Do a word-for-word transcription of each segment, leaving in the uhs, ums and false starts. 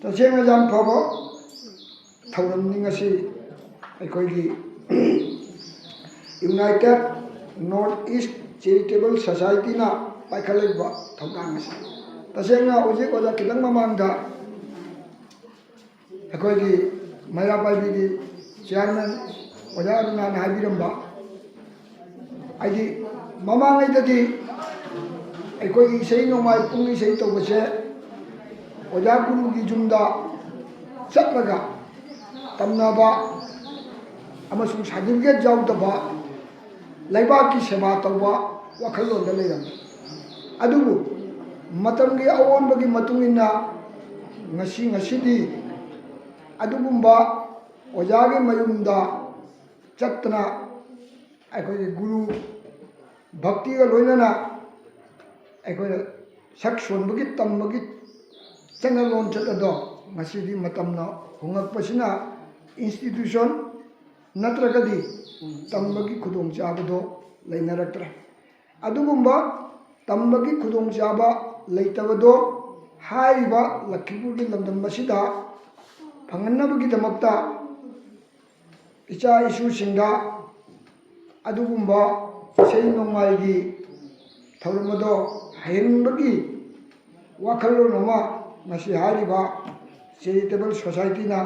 ꯇꯁꯦꯡꯅ ꯌꯥꯝ ꯐꯕ ꯊꯧꯔꯝꯅꯤ ꯉꯁꯤ꯫ ꯑꯩꯈꯣꯏꯒꯤ United North East Charitable Societyꯅ ꯄꯥꯏꯈꯠꯂꯛꯏꯕ ꯊꯧꯗꯥꯡ ꯑꯁꯤ꯫ ꯇꯁꯦꯡꯅ ꯍꯧꯖꯤꯛ ꯑꯣꯖꯥ ꯈꯤꯇꯪ ꯃꯃꯥꯡꯗ ꯑꯩꯈꯣꯏꯒꯤ ꯃꯩꯔꯥ ꯄꯥꯏꯕꯤꯒꯤ chairman ꯑꯣꯖꯥ ꯑꯔꯨꯅꯥꯅ ꯍꯥꯏꯕꯤꯔꯝꯕ, ꯍꯥꯏꯗꯤ, ꯃꯃꯥꯡꯉꯩꯗꯗꯤ ꯑꯩꯈꯣꯏꯒꯤ ꯏꯁꯩ ꯅꯣꯡꯃꯥꯏ ꯄꯨꯡ ꯏꯁꯩ ꯇꯧꯕꯁꯦ ꯑꯣꯖꯥ ꯒꯨꯔꯨꯒꯤ ꯌꯨꯝꯗ ꯆꯠꯂꯒ ꯇꯝꯅꯕ ꯑꯃꯁꯨꯡ certificate ꯌꯥꯎꯗꯕ ꯂꯩꯕꯥꯛꯀꯤ ꯁꯦꯕꯥ ꯇꯧꯕ ꯋꯥꯈꯜꯂꯣꯟꯗ ꯂꯩꯔꯝꯃꯤ꯫ ꯑꯗꯨꯕꯨ ꯃꯇꯝꯒꯤ ꯑꯑꯣꯟꯕꯒꯤ ꯃꯇꯨꯡ ꯏꯟꯅ ꯉꯁꯤ, ꯉꯁꯤꯗꯤ ꯑꯗꯨꯒꯨꯝꯕ ꯑꯣꯖꯥꯒꯤ ꯃꯌꯨꯝꯗ ꯆꯠꯇꯅ ꯑꯩꯈꯣꯏꯒꯤ ꯒꯨꯔꯨ ꯚꯛꯇꯤꯒ ꯂꯣꯏꯅꯅ ꯑꯩꯈꯣꯏꯅ ꯁꯛ ꯁꯣꯟꯕꯒꯤ, ꯇꯝꯕꯒꯤ ꯆꯠꯅ ꯂꯣꯟꯆꯠ ꯑꯗꯣ ꯉꯁꯤꯗꯤ ꯃꯇꯝꯅ ꯍꯣꯡꯂꯛꯄꯁꯤꯅ institution ꯅꯠꯇ꯭ꯔꯒꯗꯤ ꯇꯝꯕꯒꯤ ꯈꯨꯗꯣꯡꯆꯥꯕꯗꯣ ꯂꯩꯅꯔꯛꯇ꯭ꯔꯦ꯫ ꯑꯗꯨꯒꯨꯝꯕ ꯇꯝꯕꯒꯤ ꯈꯨꯗꯣꯡꯆꯥꯕ ꯂꯩꯇꯕꯗꯣ ꯍꯥꯏꯔꯤꯕ ꯂꯛꯈꯤꯄꯨꯔꯒꯤ ꯂꯝꯗꯝ ꯑꯁꯤꯗ ꯐꯪꯍꯟꯅꯕꯒꯤꯗꯃꯛꯇ ꯏꯆꯥ ꯏꯁꯨꯁꯤꯡꯗ ꯑꯗꯨꯒꯨꯝꯕ ꯏꯁꯩ ꯅꯣꯡꯃꯥꯏꯒꯤ ꯊꯧꯔꯝ ꯑꯗꯣ ꯍꯩꯍꯟꯕꯒꯤ ꯋꯥꯈꯜꯂꯣꯟ ꯑꯃ ꯉꯁꯤ ꯍꯥꯏꯔꯤꯕ charitable societyꯅ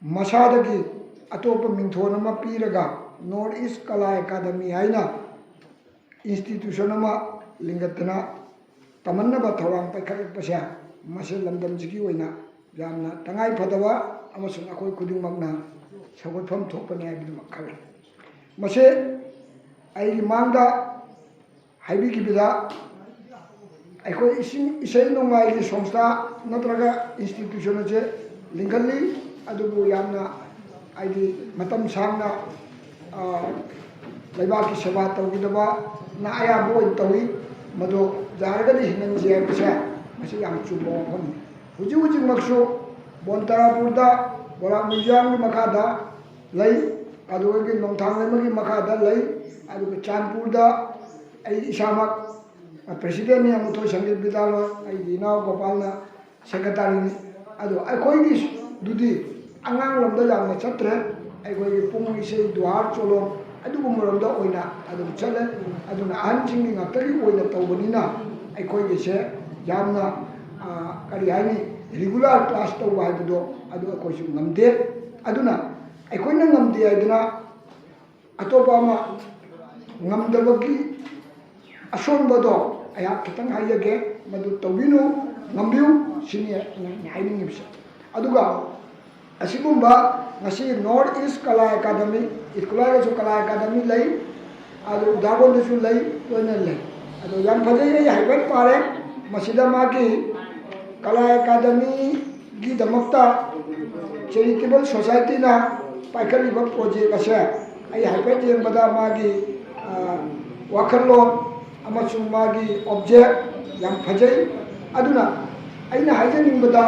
ꯃꯁꯥꯗꯒꯤ ꯑꯇꯣꯞꯄ ꯃꯤꯡꯊꯣꯟ ꯑꯃ ꯄꯤꯔꯒ North East Kala Academy ꯍꯥꯏꯅ institution ꯑꯃ ꯂꯤꯡꯈꯠꯇꯅ ꯇꯝꯍꯟꯅꯕ ꯊꯧꯔꯥꯡ ꯄꯥꯏꯈꯠꯂꯛꯄꯁꯦ, ꯃꯁꯤ ꯂꯝꯗꯝꯁꯤꯒꯤ ꯑꯣꯏꯅ ꯌꯥꯝꯅ ꯇꯉꯥꯏ ꯐꯗꯕ ꯑꯃꯁꯨꯡ ꯑꯩꯈꯣꯏ ꯈꯨꯗꯤꯡꯃꯛꯅ ꯁꯧꯒꯠꯐꯝ ꯊꯣꯛꯄꯅꯤ ꯍꯥꯏꯕꯗꯨꯃꯛ ꯈꯜꯂꯤ꯫ ꯃꯁꯤ ꯑꯩꯒꯤ ꯃꯥꯡꯗ ꯍꯥꯏꯕꯤꯈꯤꯕꯗ, ꯑꯩꯈꯣꯏ ꯏꯁꯤꯡ, ꯏꯁꯩ ꯅꯣꯡꯃꯥꯏꯒꯤ ꯁꯪꯁꯊꯥ ꯅꯠꯇ꯭ꯔꯒ institution ꯑꯁꯦ ꯂꯤꯡꯈꯠꯂꯤ, ꯑꯗꯨꯕꯨ ꯌꯥꯝꯅ, ꯍꯥꯏꯗꯤ, ꯃꯇꯝ ꯁꯥꯡꯅ, ꯑ, ꯂꯩꯕꯥꯛꯀꯤ ꯁꯦꯕꯥ ꯇꯧꯈꯤꯗꯕꯅ ꯑꯌꯥꯝꯕ ꯑꯣꯏꯅ ꯇꯧꯏ꯫ ꯃꯗꯨ ꯌꯥꯔꯒꯗꯤ ꯍꯤꯡꯍꯟꯁꯤ ꯍꯥꯏꯕꯁꯦ ꯃꯁꯤ ꯌꯥꯝ ꯆꯨꯝꯕ ꯋꯥꯐꯝꯅꯤ꯫ ꯍꯧꯖꯤꯛ ꯍꯧꯖꯤꯛꯃꯛꯁꯨ ꯕꯣꯟꯇꯥꯔꯥꯄꯨꯔꯗ ꯕꯣꯔꯥꯛ museumꯒꯤ ꯃꯈꯥꯗ ꯂꯩ, ꯑꯗꯨꯒ ꯅꯣꯡꯊꯥꯡꯂꯩꯃꯒꯤ ꯃꯈꯥꯗ ꯂꯩ, ꯑꯗꯨꯒ ꯆꯥꯟꯄꯨꯔꯗ ꯑꯩ ꯏꯁꯥꯃꯛ presidentꯅꯤ ꯑꯃꯨꯊꯣꯏ ꯁꯪꯒꯤꯠ ꯕꯤꯗ꯭ꯌꯥꯂꯣꯏ, ꯑꯩꯒꯤ ꯏꯅꯥꯎ ꯒꯣꯄꯥꯜꯅ ꯁꯦꯀ꯭ꯔꯦꯇꯥꯔꯤꯅꯤ꯫ ꯑꯗꯣ ꯑꯩꯈꯣꯏꯒꯤꯗꯨꯗꯤ ꯑꯉꯥꯡ ꯂꯣꯝꯗ ꯌꯥꯝꯅ ꯆꯠꯇ꯭ꯔꯦ꯫ ꯑꯩꯈꯣꯏꯒꯤ ꯄꯨꯡ ꯏꯁꯩ, ꯗꯨꯍꯥꯔ, ꯆꯣꯂꯣꯝ, ꯑꯗꯨꯒꯨꯝꯕ ꯂꯣꯝꯗ ꯑꯣꯏꯅ ꯑꯗꯨꯝ ꯆꯠꯂꯦ꯫ ꯑꯗꯨꯅ ꯑꯍꯟꯁꯤꯡꯒꯤ ꯉꯥꯛꯇꯒꯤ ꯑꯣꯏꯅ ꯇꯧꯕꯅꯤꯅ ꯑꯩꯈꯣꯏꯒꯤꯁꯦ ꯌꯥꯝꯅ, ꯑ, ꯀꯔꯤ ꯍꯥꯏꯅꯤ, ꯔꯤꯒꯨꯂꯔ ꯀ꯭ꯂꯥꯁ ꯇꯧꯕ ꯍꯥꯏꯕꯗꯣ ꯑꯗꯨ ꯑꯩꯈꯣꯏꯁꯨ ꯉꯝꯗꯦ꯫ ꯑꯗꯨꯅ ꯑꯩꯈꯣꯏꯅ ꯉꯝꯗꯦ ꯍꯥꯏꯗꯅ ꯑꯇꯣꯞꯄ ꯑꯃ ꯉꯝꯗꯕꯒꯤ ꯑꯁꯣꯟꯕꯗꯣ ꯑꯩꯍꯥꯛ ꯈꯤꯇꯪ ꯍꯥꯏꯖꯒꯦ, ꯃꯗꯨ ꯇꯧꯕꯤꯅꯨ, ꯉꯝꯕꯤꯌꯨ, ꯁꯤꯅꯤ ꯑꯩꯅ ꯍꯥꯏꯅꯤꯡꯉꯤꯕꯁꯦ꯫ ꯑꯗꯨꯒ ꯑꯁꯤꯒꯨꯝꯕ ꯉꯁꯤ ꯅꯣꯔꯠ ꯏꯁ ꯀꯂꯥ ꯑꯦꯀꯥꯗꯃꯤ, ꯁ꯭ꯀꯨꯜ ꯍꯥꯏꯔꯒꯁꯨ ꯀꯂꯥ ꯑꯦꯀꯥꯗꯃꯤ ꯂꯩ, ꯑꯗꯨ ꯎꯗꯥꯕꯣꯟꯗꯁꯨ ꯂꯩ, ꯂꯣꯏꯅ ꯂꯩ꯫ ꯑꯗꯣ ꯌꯥꯝ ꯐꯖꯩ, ꯑꯩ ꯍꯥꯏꯐꯦꯠ ꯄꯥꯔꯦ꯫ ꯃꯁꯤꯗ ꯃꯥꯒꯤ ꯀꯂꯥ ꯑꯦꯀꯥꯗꯃꯤꯒꯤꯗꯃꯛꯇ ꯆꯦꯔꯤꯇꯦꯕꯜ ꯁꯣꯁꯥꯏꯇꯤꯅ ꯄꯥꯏꯈꯠꯂꯤꯕ ꯄ꯭ꯔꯣꯖꯦꯛ ꯑꯁꯦ ꯑꯩ ꯍꯥꯏꯐꯦꯠ ꯌꯦꯡꯕꯗ ꯃꯥꯒꯤ, ꯑ, ꯋꯥꯈꯜꯂꯣꯟ ꯑꯃꯁꯨꯡ ꯃꯥꯒꯤ ꯑꯣꯕꯖꯦꯛ ꯌꯥꯝ ꯐꯖꯩ꯫ ꯑꯗꯨꯅ ꯑꯩꯅ ꯍꯥꯏꯖꯅꯤꯡꯕꯗ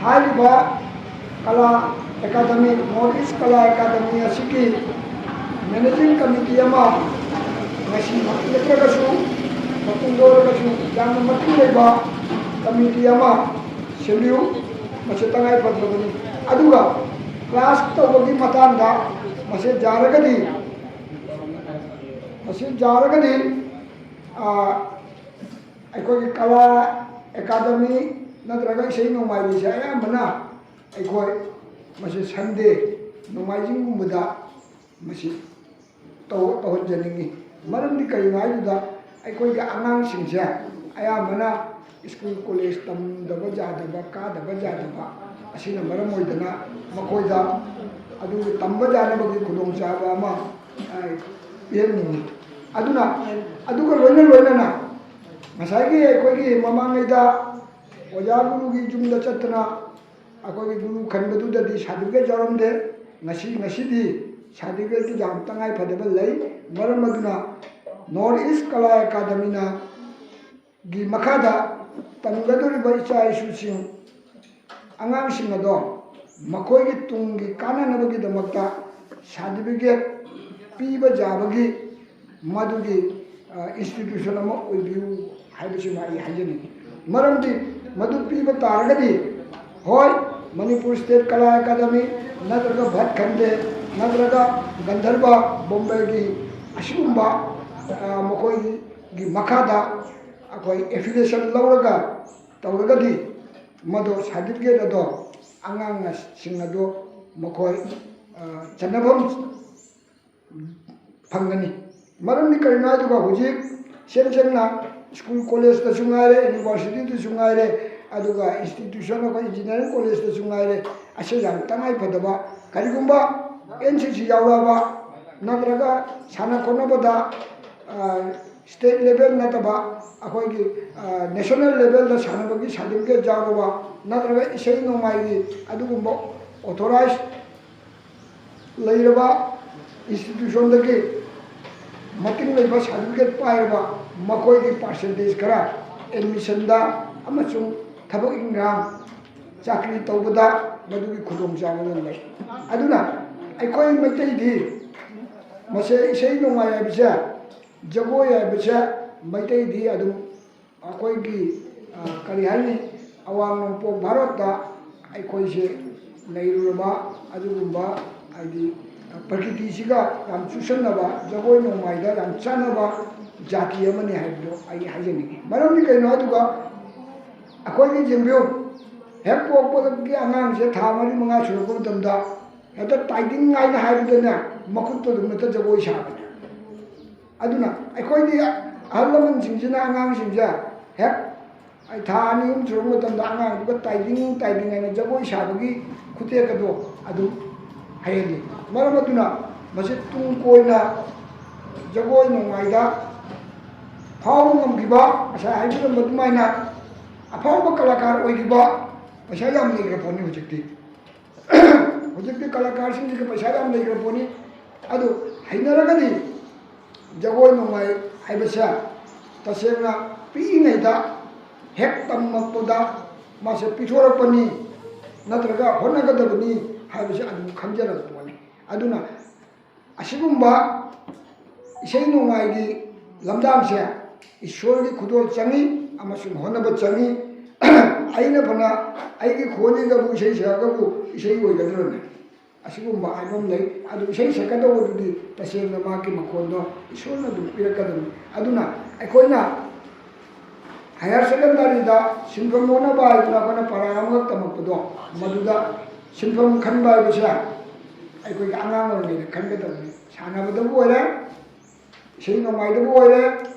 ꯍꯥꯏꯔꯤꯕ ꯀꯂꯥ ꯑꯦꯀꯥꯗꯃꯤ, ꯅꯣꯔꯠ ꯏꯁ ꯀꯂꯥ ꯑꯦꯀꯥꯗꯃꯤ ꯑꯁꯤꯒꯤ ꯃꯦꯅꯦꯖꯤꯡ ꯀꯃꯤꯇꯤ ꯑꯃ ꯉꯁꯤꯃꯛ ꯅꯠꯇ꯭ꯔꯒꯁꯨ ꯃꯇꯨꯡꯗ ꯑꯣꯏꯔꯒꯁꯨ ꯌꯥꯝꯅ ꯃꯇꯤꯛ ꯂꯩꯕ ꯀꯃꯤꯇꯤ ꯑꯃ ꯁꯦꯝꯕꯤꯌꯨ꯫ ꯃꯁꯤ ꯇꯉꯥꯏ ꯐꯗ꯭ꯔꯕꯅꯤ꯫ ꯑꯗꯨꯒ ꯀ꯭ꯂꯥꯁ ꯇꯧꯕꯒꯤ ꯃꯇꯥꯡꯗ ꯃꯁꯤ ꯌꯥꯔꯒꯗꯤ, ꯃꯁꯤ ꯌꯥꯔꯒꯗꯤ, ꯑ, ꯑꯩꯈꯣꯏꯒꯤ ꯀꯂꯥ ꯑꯦꯀꯥꯗꯃꯤ ꯅꯠꯇ꯭ꯔꯒ ꯏꯁꯩ ꯅꯣꯡꯃꯥꯏꯒꯤꯁꯦ ꯑꯌꯥꯝꯕꯅ ꯑꯩꯈꯣꯏ ꯃꯁꯤ ꯁꯟꯗꯦ, ꯅꯣꯡꯃꯥꯏꯖꯤꯡꯒꯨꯝꯕꯗ ꯃꯁꯤ ꯇꯧ-, ꯇꯧꯍꯟꯖꯅꯤꯡꯉꯤ꯫ ꯃꯔꯝꯗꯤ ꯀꯔꯤꯅꯣ ꯍꯥꯏꯕꯗ ꯑꯩꯈꯣꯏꯒꯤ ꯑꯉꯥꯡꯁꯤꯡꯁꯦ ꯑꯌꯥꯝꯕꯅ ꯁ꯭ꯀꯨꯜ ꯀꯣꯂꯦꯖ ꯇꯝꯗꯕ ꯌꯥꯗꯕ, ꯀꯥꯗꯕ ꯌꯥꯗꯕ ꯑꯁꯤꯅ ꯃꯔꯝ ꯑꯣꯏꯗꯅ ꯃꯈꯣꯏꯗ ꯑꯗꯨꯒꯤ ꯇꯝꯕ ꯌꯥꯅꯕꯒꯤ ꯈꯨꯗꯣꯡꯆꯥꯕ ꯑꯃ, ꯑ, ꯄꯤꯍꯟꯅꯤꯡꯉꯤ꯫ ꯑꯗꯨꯅ ꯑꯗꯨꯒ ꯂꯣꯏꯅ ꯂꯣꯏꯅꯅ ꯉꯁꯥꯏꯒꯤ ꯑꯩꯈꯣꯏꯒꯤ ꯃꯃꯥꯡꯉꯩꯗ ꯑꯣꯖꯥ ꯒꯨꯔꯨꯒꯤ ꯌꯨꯝꯗ ꯆꯠꯇꯅ ꯑꯩꯈꯣꯏꯒꯤ ꯒꯨꯔꯨ ꯈꯟꯕꯗꯨꯗꯗꯤ ꯁꯥꯔꯇꯤꯐꯤꯀꯦꯠ ꯌꯥꯎꯔꯝꯗꯦ꯫ ꯉꯁꯤ, ꯉꯁꯤꯗꯤ ꯁꯥꯔꯇꯤꯐꯤꯀꯦꯠꯇꯨ ꯌꯥꯝ ꯇꯉꯥꯏ ꯐꯗꯕ ꯂꯩ꯫ ꯃꯔꯝ ꯑꯗꯨꯅ ꯅꯣꯔꯠ ꯏꯁ ꯀꯂꯥ ꯑꯦꯀꯥꯗꯃꯤꯅ ꯒꯤ ꯃꯈꯥꯗ ꯇꯝꯒꯗꯧꯔꯤꯕ ꯏꯆꯥ ꯏꯁꯨꯁꯤꯡ, ꯑꯉꯥꯡꯁꯤꯡ ꯑꯗꯣ ꯃꯈꯣꯏꯒꯤ ꯇꯨꯡꯒꯤ ꯀꯥꯟꯅꯅꯕꯒꯤꯗꯃꯛꯇ ꯁꯥꯔꯇꯤꯐꯤꯀꯦꯠ ꯄꯤꯕ ꯌꯥꯕꯒꯤ ꯃꯗꯨꯒꯤ, ꯑ, ꯏꯟꯁꯇꯤꯇ꯭ꯌꯨꯁꯟ ꯑꯃ ꯑꯣꯏꯕꯤꯌꯨ ꯍꯥꯏꯕꯁꯤꯃ ꯑꯩ ꯍꯥꯏꯖꯅꯤꯡꯏ꯫ ꯃꯔꯝꯗꯤ ꯃꯗꯨ ꯄꯤꯕ ꯇꯥꯔꯒꯗꯤ, ꯍꯣꯏ, ꯃꯅꯤꯄꯨꯔ ꯁ꯭ꯇꯦꯠ ꯀꯂꯥ ꯑꯦꯀꯥꯗꯃꯤ ꯅꯠꯇ꯭ꯔꯒ ꯚꯠ ꯈꯟꯗꯦ ꯅꯠꯇ꯭ꯔꯒ ꯒꯟꯙꯔꯕ ꯕꯣꯝꯕꯦꯒꯤ ꯑꯁꯤꯒꯨꯝꯕ ꯃꯈꯣꯏꯒꯤ ꯃꯈꯥꯗ ꯑꯩꯈꯣꯏ ꯑꯦꯐꯤꯂꯤꯌꯦꯁꯟ ꯂꯧꯔꯒ ꯇꯧꯔꯒꯗꯤ, ꯃꯗꯣ ꯁꯥꯔꯇꯤꯐꯤꯀꯦꯠ ꯑꯗꯣ ꯑꯉꯥꯡꯁꯤꯡ ꯑꯗꯣ ꯃꯈꯣꯏ ꯆꯟꯅꯐꯝ ꯐꯪꯒꯅꯤ꯫ ꯃꯔꯝꯗꯤ ꯀꯔꯤꯅꯣ ꯍꯥꯏꯗꯨꯒ, ꯍꯧꯖꯤꯛ ꯏꯁꯦꯡ ꯁꯦꯡꯅ ꯁ꯭ꯀꯨꯜ ꯀꯣꯂꯦꯖꯇꯁꯨ ꯉꯥꯏꯔꯦ, ꯌꯨꯅꯤꯚꯔꯁꯤꯇꯤꯗꯁꯨ ꯉꯥꯏꯔꯦ, ꯑꯗꯨꯒ ꯏꯟꯁꯇꯤꯇ꯭ꯌꯨꯁꯟ, ꯑꯩꯈꯣꯏ ꯏꯟꯖꯤꯅꯤꯌꯥꯔꯤꯡ ꯀꯣꯂꯦꯖꯇꯁꯨ ꯉꯥꯏꯔꯦ, ꯑꯁꯤ ꯌꯥꯝ ꯇꯉꯥꯏ ꯐꯗꯕ꯫ ꯀꯔꯤꯒꯨꯝꯕ ꯑꯦꯟ ꯁꯤ ꯁꯤ ꯌꯥꯎꯔꯛꯑꯕ ꯅꯠꯇ꯭ꯔꯒ ꯁꯥꯟꯅ ꯈꯣꯠꯅꯕꯗ ꯁ꯭ꯇꯦꯠ ꯂꯦꯚꯦꯜ ꯅꯠꯇꯕ ꯑꯩꯈꯣꯏꯒꯤ ꯅꯦꯁꯅꯦꯜ ꯂꯦꯚꯦꯜꯗ ꯁꯥꯟꯅꯕꯒꯤ ꯁꯥꯔꯇꯤꯐꯤꯀꯦꯠ ꯌꯥꯎꯔꯕ ꯅꯠꯇ꯭ꯔꯒ ꯏꯁꯩ ꯅꯣꯡꯃꯥꯏꯒꯤ ꯑꯗꯨꯒꯨꯝꯕ ꯑꯣꯊꯣꯔꯥꯏꯖ ꯂꯩꯔꯕ ꯏꯟꯁꯇꯤꯇ꯭ꯌꯨꯁꯟꯗꯒꯤ ꯃꯇꯤꯡ ꯂꯩꯕ ꯁꯥꯔꯇꯤꯐꯤꯀꯦꯠ ꯄꯥꯏꯔꯕ ꯃꯈꯣꯏꯒꯤ ꯄꯥꯔꯁꯦꯟꯇꯦꯖ ꯈꯔ ꯑꯦꯗꯃꯤꯁꯟꯗ ꯑꯃꯁꯨꯡ ꯊꯕꯛ ꯏꯟꯈꯥꯡ, ꯆꯥꯀ꯭ꯔꯤ ꯇꯧꯕꯗ ꯃꯗꯨꯒꯤ ꯈꯨꯗꯣꯡꯆꯥꯕ ꯑꯗꯨꯝ ꯂꯩ꯫ ꯑꯗꯨꯅ ꯑꯩꯈꯣꯏ ꯃꯩꯇꯩꯗꯤ ꯃꯁꯦ ꯏꯁꯩ ꯅꯣꯡꯃꯥꯏ ꯍꯥꯏꯕꯁꯦ ꯖꯒꯣꯏ ꯍꯥꯏꯕꯁꯦ ꯃꯩꯇꯩꯗꯤ ꯑꯗꯨꯝ ꯑꯩꯈꯣꯏꯒꯤ, ꯀꯔꯤ ꯍꯥꯏꯅꯤ, ꯑꯋꯥꯡ ꯅꯣꯡꯄꯣꯛ ꯚꯥꯔꯠꯇ ꯑꯩꯈꯣꯏꯁꯦ ꯂꯩꯔꯨꯔꯕ ꯑꯗꯨꯒꯨꯝꯕ, ꯍꯥꯏꯗꯤ, ꯄ꯭ꯔꯀꯤꯇꯤꯁꯤꯒ ꯌꯥꯝ ꯆꯨꯁꯟꯅꯕ, ꯖꯒꯣꯏ ꯅꯣꯡꯃꯥꯏꯗ ꯌꯥꯝ ꯆꯥꯟꯅꯕ ꯖꯥꯇꯤ ꯑꯃꯅꯤ ꯍꯥꯏꯕꯗꯣ ꯑꯩ ꯍꯥꯏꯖꯅꯤꯡꯉꯤ꯫ ꯃꯔꯝꯗꯤ ꯀꯩꯅꯣ ꯍꯥꯏꯗꯨꯒ, ꯑꯩꯈꯣꯏꯒꯤ ꯌꯦꯡꯕꯤꯌꯨ, ꯍꯦꯛ ꯄꯣꯛꯄꯗꯒꯤ ꯑꯉꯥꯡꯁꯦ ꯊꯥ ꯃꯔꯤ ꯃꯉꯥ ꯁꯨꯔꯛꯄ ꯃꯇꯝꯗ ꯍꯦꯛꯇ ꯇꯥꯏꯗꯤꯡ ꯍꯥꯏꯅ ꯍꯥꯏꯕꯗꯅꯦ, ꯃꯈꯨꯠꯇꯣ ꯑꯗꯨꯝ ꯍꯦꯛꯇ ꯖꯒꯣꯏ ꯁꯥꯕꯅꯦ꯫ ꯑꯗꯨꯅ ꯑꯩꯈꯣꯏꯗꯤ ꯑꯍꯜ ꯂꯃꯟꯁꯤꯡꯁꯤꯅ ꯑꯉꯥꯡꯁꯤꯡꯁꯦ ꯍꯦꯛ ꯊꯥ ꯑꯅꯤ ꯑꯍꯨꯝ ꯁꯨꯔꯛꯄ ꯃꯇꯝꯗ ꯑꯉꯥꯡꯗꯨꯒ ꯇꯥꯏꯗꯤꯡ ꯇꯥꯏꯗꯤꯡ ꯍꯥꯏꯅ ꯖꯒꯣꯏ ꯁꯥꯕꯒꯤ ꯈꯨꯇꯦꯛ ꯑꯗꯣ ꯑꯗꯨꯝ ꯍꯩꯍꯜꯂꯤ꯫ ꯃꯔꯝ ꯑꯗꯨꯅ ꯃꯁꯤ ꯇꯨꯡ ꯀꯣꯏꯅ ꯖꯒꯣꯏ ꯅꯣꯡꯃꯥꯏꯗ ꯐꯥꯎꯕ ꯉꯝꯈꯤꯕ, ꯉꯁꯥꯏ ꯍꯥꯏꯕꯤꯔꯝꯕ ꯑꯗꯨꯃꯥꯏꯅ ꯑꯐꯥꯎꯕ ꯀꯂꯥꯀꯥꯔ ꯑꯣꯏꯈꯤꯕ ꯄꯩꯁꯥ ꯌꯥꯝ ꯂꯩꯈ꯭ꯔ ꯄꯣꯠꯅꯤ ꯍꯧꯖꯤꯛꯇꯤ꯫ ꯍꯧꯖꯤꯛꯇꯤ ꯀꯂꯥꯀꯥꯔꯁꯤꯡꯁꯤꯒ ꯄꯩꯁꯥ ꯌꯥꯝ ꯂꯩꯈ꯭ꯔ ꯄꯣꯠꯅꯤ꯫ ꯑꯗꯨ ꯍꯩꯅꯔꯒꯗꯤ ꯖꯒꯣꯏ ꯅꯣꯡꯃꯥꯏ ꯍꯥꯏꯕꯁꯦ ꯇꯁꯦꯡꯅ ꯄꯤꯛꯏꯉꯩꯗ ꯍꯦꯛ ꯇꯝꯃꯛꯄꯗ ꯃꯥꯁꯦ ꯄꯤꯊꯣꯔꯛꯄꯅꯤ ꯅꯠꯇ꯭ꯔꯒ ꯍꯣꯠꯅꯒꯗꯕꯅꯤ ꯍꯥꯏꯕꯁꯦ ꯑꯗꯨꯝ ꯈꯪꯖꯔꯛꯄ ꯄꯣꯠꯅꯤ꯫ ꯑꯗꯨꯅ ꯑꯁꯤꯒꯨꯝꯕ ꯏꯁꯩ ꯅꯣꯡꯃꯥꯏꯒꯤ ꯂꯝꯗꯥꯡꯁꯦ ꯏꯁꯣꯔꯒꯤ ꯈꯨꯗꯣꯜ ꯆꯪꯉꯤ ꯑꯃꯁꯨꯡ ꯍꯣꯠꯅꯕ ꯆꯪꯉꯤ꯫ ꯑꯩꯅ ꯐꯅ ꯑꯩꯒꯤ ꯈꯣꯟꯁꯤꯗꯕꯨ ꯏꯁꯩ ꯁꯛꯑꯒꯕꯨ ꯏꯁꯩ ꯑꯣꯏꯒꯗ꯭ꯔꯅꯦ? ꯑꯁꯤꯒꯨꯝꯕ ꯍꯥꯏꯕ ꯑꯃ ꯂꯩ꯫ ꯑꯗꯨ ꯏꯁꯩ ꯁꯛꯀꯗꯧꯕꯗꯨꯗꯤ ꯇꯁꯦꯡꯅ ꯃꯍꯥꯛꯀꯤ ꯃꯈꯣꯟꯗꯣ ꯏꯁꯣꯔꯅ ꯑꯗꯨꯝ ꯄꯤꯔꯛꯀꯗꯕꯅꯤ꯫ ꯑꯗꯨꯅ ꯑꯩꯈꯣꯏꯅ ꯍꯥꯌꯔ ꯁꯦꯀꯦꯟꯗꯔꯤꯗ ꯁꯤꯟꯐꯝ ꯍꯣꯠꯅꯕ ꯍꯥꯏꯗꯅ ꯑꯩꯈꯣꯏꯅ ꯄꯔꯥ ꯑꯃꯈꯛ ꯇꯝꯃꯛꯄꯗꯣ, ꯃꯗꯨꯗ ꯁꯤꯟꯐꯝ ꯈꯟꯕ ꯍꯥꯏꯕꯁꯦ ꯑꯩꯈꯣꯏꯒꯤ ꯑꯉꯥꯡ ꯑꯣꯏꯔꯤꯉꯩꯗ ꯈꯟꯒꯗꯕꯅꯤ꯫ ꯁꯥꯟꯅꯕꯗꯕꯨ ꯑꯣꯏꯔꯦ, ꯏꯁꯩ ꯅꯣꯡꯃꯥꯏꯗꯕꯨ ꯑꯣꯏꯔꯦ,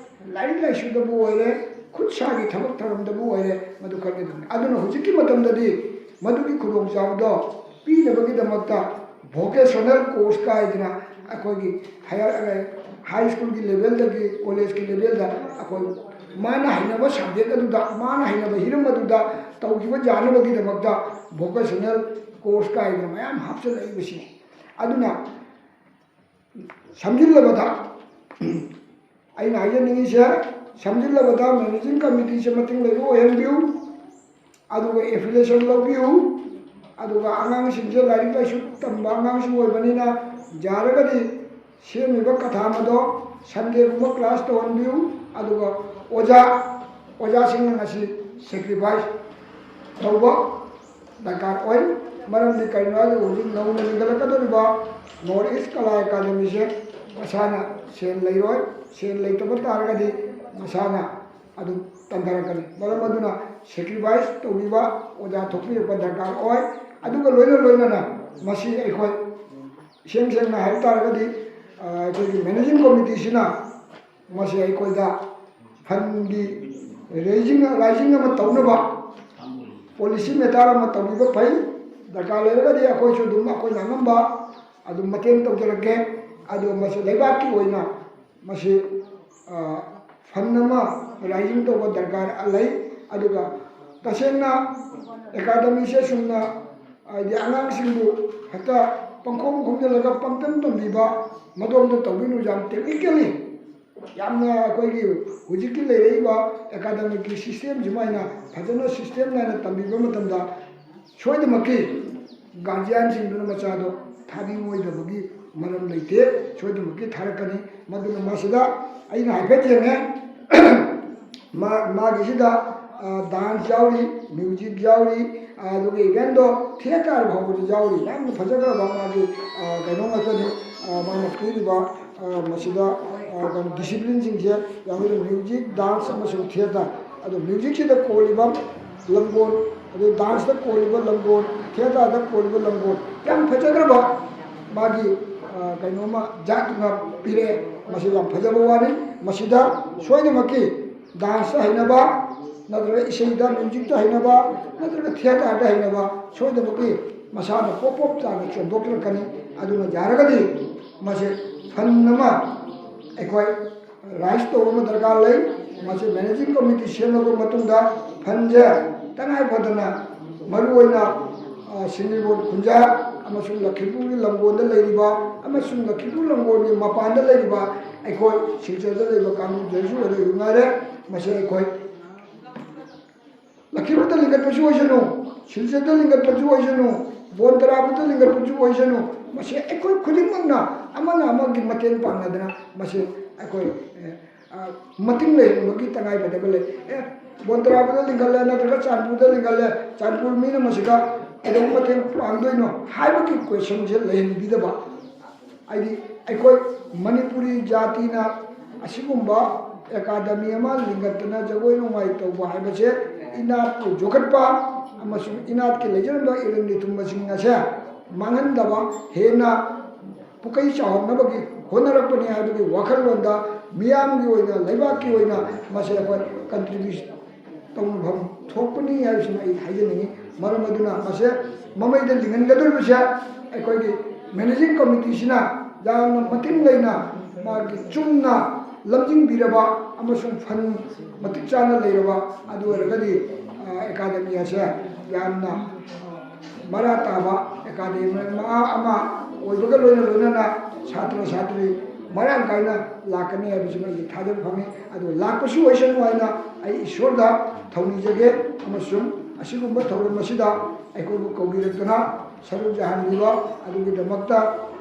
ꯂꯥꯏꯔꯤꯛ ꯂꯥꯏꯁꯨꯗꯕꯨ ꯑꯣꯏꯔꯦ, ꯈꯨꯠ ꯁꯥꯒꯤ ꯊꯕꯛ ꯊꯧꯔꯝꯗꯕꯨ ꯑꯣꯏꯔꯦ, ꯃꯗꯨ ꯈꯟꯒꯗꯕꯅꯤ꯫ ꯑꯗꯨꯅ ꯍꯧꯖꯤꯛꯀꯤ ꯃꯇꯝꯗꯗꯤ ꯃꯗꯨꯒꯤ ꯈꯨꯗꯣꯡꯆꯥꯕꯗꯣ ꯄꯤꯅꯕꯒꯤꯗꯃꯛꯇ vocational course ꯀꯥꯏꯗꯅ ꯑꯩꯈꯣꯏꯒꯤ ꯍꯥꯌꯔ, ꯍꯥꯏ ꯁ꯭ꯀꯨꯜꯒꯤ ꯂꯦꯚꯦꯜꯗꯒꯤ ꯀꯣꯂꯦꯖꯀꯤ ꯂꯦꯚꯦꯜꯗ ꯑꯩꯈꯣꯏ ꯃꯥꯅ ꯍꯩꯅꯕ ꯁꯕꯖꯦꯛ ꯑꯗꯨꯗ, ꯃꯥꯅ ꯍꯩꯅꯕ ꯍꯤꯔꯝ ꯑꯗꯨꯗ ꯇꯧꯈꯤꯕ ꯌꯥꯅꯕꯒꯤꯗꯃꯛꯇ vocational course ꯀꯥꯏꯗꯅ ꯃꯌꯥꯝ ꯍꯥꯞꯆꯤꯜꯂꯛꯏꯕꯁꯤꯅꯤ꯫ ꯑꯗꯨꯅ ꯁꯝꯖꯤꯜꯂꯕꯗ ꯑꯩꯅ ꯍꯥꯏꯖꯅꯤꯡꯉꯤꯁꯦ, ꯁꯝꯖꯤꯜꯂꯕꯗ managing committeeꯁꯦ ꯃꯇꯤꯡ ꯂꯩꯕ ꯑꯣꯏꯍꯟꯕꯤꯌꯨ, ꯑꯗꯨꯒ affiliation ꯂꯧꯕꯤꯌꯨ, ꯑꯗꯨꯒ ꯑꯉꯥꯡꯁꯤꯡꯁꯦ ꯂꯥꯏꯔꯤꯛ ꯂꯥꯏꯁꯨ ꯇꯝꯕ ꯑꯉꯥꯡꯁꯤꯡ ꯑꯣꯏꯕꯅꯤꯅ ꯌꯥꯔꯒꯗꯤ ꯁꯦꯝꯃꯤꯕ ꯀꯊꯥꯝ ꯑꯗꯣ Sundayꯒꯨꯝꯕ class ꯇꯧꯍꯟꯕꯤꯌꯨ꯫ ꯑꯗꯨꯒ ꯑꯣꯖꯥ, ꯑꯣꯖꯥꯁꯤꯡꯅ ꯉꯁꯤ sacrifice ꯇꯧꯕ ꯗꯔꯀꯥꯔ ꯑꯣꯏ꯫ ꯃꯔꯝꯗꯤ ꯀꯔꯤꯅꯣ ꯍꯥꯏꯔꯒ ꯍꯧꯖꯤꯛ ꯅꯧꯅ ꯂꯤꯡꯈꯠꯂꯛꯀꯗꯧꯔꯤꯕ North East Kala Academyꯁꯦ ꯃꯁꯥꯅ ꯁꯦꯜ ꯂꯩꯔꯣꯏ꯫ ꯁꯦꯜ ꯂꯩꯇꯕ ꯇꯥꯔꯒꯗꯤ ꯃꯁꯥꯅ ꯑꯗꯨꯝ ꯇꯟꯊꯔꯛꯀꯅꯤ꯫ ꯃꯔꯝ ꯑꯗꯨꯅ sacrifice ꯇꯧꯕꯤꯕ ꯑꯣꯖꯥ ꯊꯣꯛꯄꯤꯔꯛꯄ ꯗꯔꯀꯥꯔ ꯑꯣꯏ꯫ ꯑꯗꯨꯒ ꯂꯣꯏꯅ ꯂꯣꯏꯅꯅ ꯃꯁꯤ ꯑꯩꯈꯣꯏ ꯏꯁꯦꯡ ꯁꯦꯡꯅ ꯍꯥꯏꯕ ꯇꯥꯔꯒꯗꯤ, ꯑ, ꯑꯩꯈꯣꯏꯒꯤ managing committeeꯁꯤꯅ ꯃꯁꯤ ꯑꯩꯈꯣꯏꯗ fundꯒꯤ raising, raising ꯑꯃ ꯇꯧꯅꯕ policy matter ꯑꯃ ꯇꯧꯕꯤꯕ ꯐꯩ꯫ ꯗꯔꯀꯥꯔ ꯂꯩꯔꯒꯗꯤ ꯑꯩꯈꯣꯏꯁꯨ ꯑꯗꯨꯝ ꯑꯩꯈꯣꯏꯅ ꯑꯉꯝꯕ ꯑꯗꯨꯝ ꯃꯇꯦꯡ ꯇꯧꯖꯔꯛꯀꯦ꯫ ꯑꯗꯨ ꯃꯁꯤ ꯂꯩꯕꯥꯛꯀꯤ ꯑꯣꯏꯅ ꯃꯁꯤ, ꯑ, fund ꯑꯃ raising ꯇꯧꯕ ꯗꯔꯀꯥꯔ ꯂꯩ꯫ ꯑꯗꯨꯒ ꯇꯁꯦꯡꯅ academyꯁꯦ ꯁꯨꯝꯅ, ꯍꯥꯏꯗꯤ, ꯑꯉꯥꯡꯁꯤꯡꯕꯨ ꯍꯦꯛꯇ ꯄꯪꯈꯣꯝ ꯈꯣꯝꯖꯤꯜꯂꯒ ꯄꯪꯇꯝ ꯇꯝꯕꯤꯕ, ꯃꯗꯣꯝꯗ ꯇꯧꯕꯤꯅꯨ꯫ ꯌꯥꯝ technically ꯌꯥꯝꯅ ꯑꯩꯈꯣꯏꯒꯤ ꯍꯧꯖꯤꯛꯀꯤ ꯂꯩꯔꯛꯏꯕ academicꯀꯤ system ꯁꯨꯃꯥꯏꯅ ꯐꯖꯅ system ꯅꯥꯏꯅ ꯇꯝꯕꯤꯕ ꯃꯇꯝꯗ ꯁꯣꯏꯗꯃꯛꯀꯤ guardianꯁꯤꯡꯗꯨꯅ ꯃꯆꯥꯗꯣ ꯊꯥꯅꯤꯡꯉꯣꯏꯗꯕꯒꯤ ꯃꯔꯝ ꯂꯩꯇꯦ, ꯁꯣꯏꯗꯃꯛꯀꯤ ꯊꯥꯔꯛꯀꯅꯤ꯫ ꯃꯗꯨꯅ ꯃꯁꯤꯗ ꯑꯩꯅ ꯍꯥꯏꯐꯦꯠ ꯌꯦꯡꯉꯦ, ꯃꯥ-, ꯃꯥꯒꯤꯁꯤꯗ ꯗꯥꯟꯁ ꯌꯥꯎꯔꯤ, ꯃ꯭ꯌꯨꯖꯤꯛ ꯌꯥꯎꯔꯤ, ꯑꯗꯨꯒ ꯏꯚꯦꯟꯗꯣ ꯊꯤꯌꯦꯇꯔ ꯐꯥꯎꯕꯗ ꯌꯥꯎꯔꯤ꯫ ꯌꯥꯝꯅ ꯐꯖꯈ꯭ꯔꯕ ꯃꯥꯒꯤ ꯀꯩꯅꯣ ꯉꯥꯛꯇꯅꯤ꯫ ꯃꯥꯅ ꯄꯤꯔꯤꯕ ꯃꯁꯤꯗ ꯗꯤꯁꯤꯄ꯭ꯂꯤꯟꯁꯤꯡꯁꯦ ꯌꯥꯎꯔꯤ: ꯃ꯭ꯌꯨꯖꯤꯛ, ꯗꯥꯟꯁ ꯑꯃꯁꯨꯡ ꯊꯤꯌꯦꯇꯔ꯫ ꯑꯗꯣ ꯃ꯭ꯌꯨꯖꯤꯛꯁꯤꯗ ꯀꯣꯜꯂꯤꯕ ꯂꯝꯒꯣꯜ, ꯑꯗꯩ ꯗꯥꯟꯁꯇ ꯀꯣꯜꯂꯤꯕ ꯂꯝꯒꯣꯜ, ꯊꯤꯌꯦꯇꯔꯗ ꯀꯣꯜꯂꯤꯕ ꯂꯝꯒꯣꯜ, ꯌꯥꯝ ꯐꯖꯈ꯭ꯔꯕ ꯃꯥꯒꯤ ꯀꯩꯅꯣꯝꯃ ꯖꯥꯠ ꯑꯃ ꯄꯤꯔꯛꯑꯦ꯫ ꯃꯁꯤ ꯌꯥꯝ ꯐꯖꯕ ꯋꯥꯅꯤ꯫ ꯃꯁꯤꯗ ꯁꯣꯏꯗꯅꯃꯛꯀꯤ ꯗꯥꯟꯁꯇ ꯍꯩꯅꯕ, ꯅꯠꯇ꯭ꯔꯒ ꯏꯁꯩꯗ, ꯃ꯭ꯌꯨꯖꯤꯛꯇ ꯍꯩꯅꯕ, ꯅꯠꯇ꯭ꯔꯒ ꯊꯤꯌꯦꯇꯔꯗ ꯍꯩꯅꯕ ꯁꯣꯏꯗꯅꯃꯛꯀꯤ ꯃꯁꯥꯅ ꯄꯣꯞ ꯄꯣꯞ ꯇꯥꯅ ꯆꯣꯡꯊꯣꯛꯆꯔꯛꯀꯅꯤ꯫ ꯑꯗꯨꯅ ꯌꯥꯔꯒꯗꯤ ꯃꯁꯤ ꯐꯟ ꯑꯃ ꯑꯩꯈꯣꯏ ꯔꯥꯏꯖ ꯇꯧꯕ ꯑꯃ ꯗꯔꯀꯥꯔ ꯂꯩ꯫ ꯃꯁꯤ ꯃꯦꯅꯦꯖꯤꯡ ꯀꯃꯤꯇꯤ ꯁꯦꯝꯂꯕ ꯃꯇꯨꯡꯗ ꯐꯟꯁꯦ ꯇꯉꯥꯏ ꯐꯗꯅ ꯃꯔꯨꯑꯣꯏꯅ ꯁꯤꯡꯖꯃꯩ ꯈꯨꯟꯖꯥ ꯑꯃꯁꯨꯡ ꯂꯛꯈꯤꯄꯨꯔꯒꯤ ꯂꯝꯒꯣꯟꯗ ꯂꯩꯔꯤꯕ ꯑꯃꯁꯨꯡ ꯂꯛꯈꯤꯄꯨꯔ ꯂꯝꯒꯣꯟꯒꯤ ꯃꯄꯥꯟꯗ ꯂꯩꯔꯤꯕ ꯑꯩꯈꯣꯏ ꯁꯤꯜꯆꯔꯗ ꯂꯩꯕ ꯀꯥꯡꯕꯨꯗꯁꯨ ꯑꯣꯏꯔꯁꯨ ꯉꯥꯏꯔꯦ꯫ ꯃꯁꯤ ꯑꯩꯈꯣꯏ ꯂꯛꯈꯤꯄꯨꯔꯗ ꯂꯤꯡꯈꯠꯄꯁꯨ ꯑꯣꯏꯁꯅꯨ, ꯁꯤꯜꯆꯔꯗ ꯂꯤꯡꯈꯠꯄꯁꯨ ꯑꯣꯏꯁꯅꯨ, ꯕꯣꯟ ꯇꯔꯥꯕꯨꯗ ꯂꯤꯡꯈꯠꯄꯁꯨ ꯑꯣꯏꯁꯅꯨ, ꯃꯁꯤ ꯑꯩꯈꯣꯏ ꯈꯨꯗꯤꯡꯃꯛꯅ ꯑꯃꯅ ꯑꯃꯒꯤ ꯃꯇꯦꯡ ꯄꯥꯡꯅꯗꯅ ꯃꯁꯤ ꯑꯩꯈꯣꯏ ꯃꯇꯤꯡ ꯂꯩꯍꯟꯕꯒꯤ ꯇꯉꯥꯏꯐꯗꯕ ꯂꯩ꯫ ꯑꯦ, ꯕꯣꯟ ꯇꯔꯥꯕꯨꯗ ꯂꯤꯡꯈꯠꯂꯦ, ꯅꯠꯇ꯭ꯔꯒ ꯆꯥꯟꯄꯨꯔꯗ ꯂꯤꯡꯈꯠꯂꯦ, ꯆꯥꯟꯄꯨꯔ ꯃꯤꯅ ꯃꯁꯤꯗ ꯀꯩꯗꯧꯕ ꯃꯇꯦꯡ ꯄꯥꯡꯗꯣꯏꯅꯣ ꯍꯥꯏꯕꯒꯤ ꯀꯣꯏꯁꯟꯁꯦ ꯂꯩꯍꯟꯕꯤꯗꯕ꯫ ꯍꯥꯏꯗꯤ ꯑꯩꯈꯣꯏ ꯃꯅꯤꯄꯨꯔꯤ ꯖꯥꯇꯤꯅ ꯑꯁꯤꯒꯨꯝꯕ ꯑꯦꯀꯥꯗꯃꯤ ꯑꯃ ꯂꯤꯡꯈꯠꯇꯅ ꯖꯒꯣꯏ ꯅꯨꯡꯉꯥꯏ ꯇꯧꯕ ꯍꯥꯏꯕꯁꯦ ꯏꯅꯥꯠꯄꯨ ꯌꯣꯛꯈꯠꯄ ꯑꯃꯁꯨꯡ ꯏꯅꯥꯠꯀꯤ ꯂꯩꯖꯔꯝꯕ ꯏꯔꯟ ꯏꯊꯨꯝꯕꯁꯤꯡ ꯑꯁꯦ ꯃꯥꯡꯍꯟꯗꯕ, ꯍꯦꯟꯅ ꯄꯨꯀꯩ ꯆꯥꯎꯍꯟꯅꯕꯒꯤ ꯍꯣꯠꯅꯔꯛꯄꯅꯤ ꯍꯥꯏꯕꯒꯤ ꯋꯥꯈꯜꯂꯣꯟꯗ ꯃꯤꯌꯥꯝꯒꯤ ꯑꯣꯏꯅ, ꯂꯩꯕꯥꯛꯀꯤ ꯑꯣꯏꯅ ꯃꯁꯦ ꯑꯩꯈꯣꯏ ꯀꯟꯇ꯭ꯔꯤꯕ꯭ꯌꯨꯁꯟ ꯇꯧꯅꯐꯝ ꯊꯣꯛꯄꯅꯤ ꯍꯥꯏꯕꯁꯤꯃ ꯑꯩ ꯍꯥꯏꯖꯅꯤꯡꯏ꯫ ꯃꯔꯝ ꯑꯗꯨꯅ ꯃꯁꯦ ꯃꯃꯩꯗ ꯂꯤꯡꯍꯟꯒꯗꯧꯔꯤꯕꯁꯦ ꯑꯩꯈꯣꯏꯒꯤ ꯃꯦꯅꯦꯖꯤꯡ ꯀꯃꯤꯇꯤꯁꯤꯅ ꯌꯥꯝꯅ ꯃꯇꯤꯡ ꯂꯩꯅ ꯃꯥꯒꯤ ꯆꯨꯝꯅ ꯂꯝꯖꯤꯡꯕꯤꯔꯕ ꯑꯃꯁꯨꯡ ꯐꯟ ꯃꯇꯤꯛ ꯆꯥꯅ ꯂꯩꯔꯕ ꯑꯗꯨ ꯑꯣꯏꯔꯒꯗꯤ, ꯑ, ꯑꯦꯀꯥꯗꯃꯤ ꯑꯁꯦ ꯌꯥꯝꯅ ꯃꯔꯥ ꯇꯥꯕ ꯑꯦꯀꯥꯗꯃꯤ ꯑꯃ ꯑꯣꯏꯕꯒ ꯂꯣꯏꯅ ꯂꯣꯏꯅꯅ ꯁꯥꯇ꯭ꯔ ꯁꯥꯇ꯭ꯔꯤ ꯃꯔꯥꯡ ꯀꯥꯏꯅ ꯂꯥꯛꯀꯅꯤ ꯍꯥꯏꯕꯁꯤꯃ ꯑꯩꯒꯤ ꯊꯥꯖꯕ ꯐꯪꯏ꯫ ꯑꯗꯨ ꯂꯥꯛꯄꯁꯨ ꯑꯣꯏꯁꯅꯨ ꯍꯥꯏꯅ ꯑꯩ ꯏꯁꯣꯔꯗ ꯊꯧꯅꯤꯖꯒꯦ꯫ ꯑꯃꯁꯨꯡ ꯑꯁꯤꯒꯨꯝꯕ ꯊꯧꯔꯝ ꯑꯁꯤꯗ ꯑꯩꯈꯣꯏꯕꯨ ꯀꯧꯕꯤꯔꯛꯇꯨꯅ ꯁꯔꯨꯛ ꯌꯥꯍꯟꯕꯤꯕ ꯑꯗꯨꯒꯤꯗꯃꯛꯇ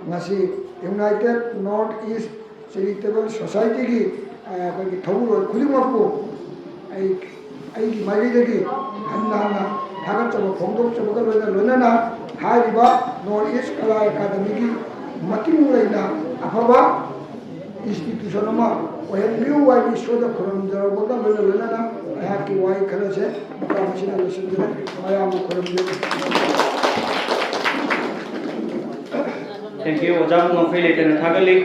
ꯉꯁꯤ United North East Charitable Societyꯒꯤ, ꯑ, ꯑꯩꯈꯣꯏꯒꯤ ꯊꯧꯕꯨꯔꯣꯏ ꯈꯨꯗꯤꯡꯃꯛꯄꯨ ꯑꯩ ꯑꯩꯒꯤ ꯃꯥꯏꯀꯩꯗꯒꯤ ꯍꯟꯅ ꯍꯟꯅ ꯊꯥꯒꯠꯆꯕ ꯐꯣꯡꯗꯣꯛꯆꯕꯒ ꯂꯣꯏꯅ ꯂꯣꯏꯅꯅ ꯍꯥꯏꯔꯤꯕ North East Kala Academyꯒꯤ ꯃꯇꯤꯡ ꯂꯩꯅ ꯑꯐꯕ institution ꯑꯃ ꯑꯣꯏꯍꯟꯕꯤꯌꯨ ꯍꯥꯏꯕ ꯏꯁꯣꯔꯗ ꯈꯨꯔꯨꯝꯖꯔꯨꯕꯒ ꯂꯣꯏꯅ ꯂꯣꯏꯅꯅ ꯑꯩꯍꯥꯛꯀꯤ ꯋꯥꯍꯩ ꯈꯔꯁꯦ ꯃꯇꯥꯡ ꯑꯁꯤꯗ ꯂꯣꯏꯁꯤꯟꯖꯔꯦ꯫ ꯃꯌꯥꯝꯅ ꯈꯨꯔꯨꯝꯕꯤꯌꯨ꯫ Thank you, ꯑꯣꯖꯥꯕꯨ ꯉꯝꯈꯩ ꯂꯩꯇꯅ ꯊꯥꯒꯠꯂꯤ꯫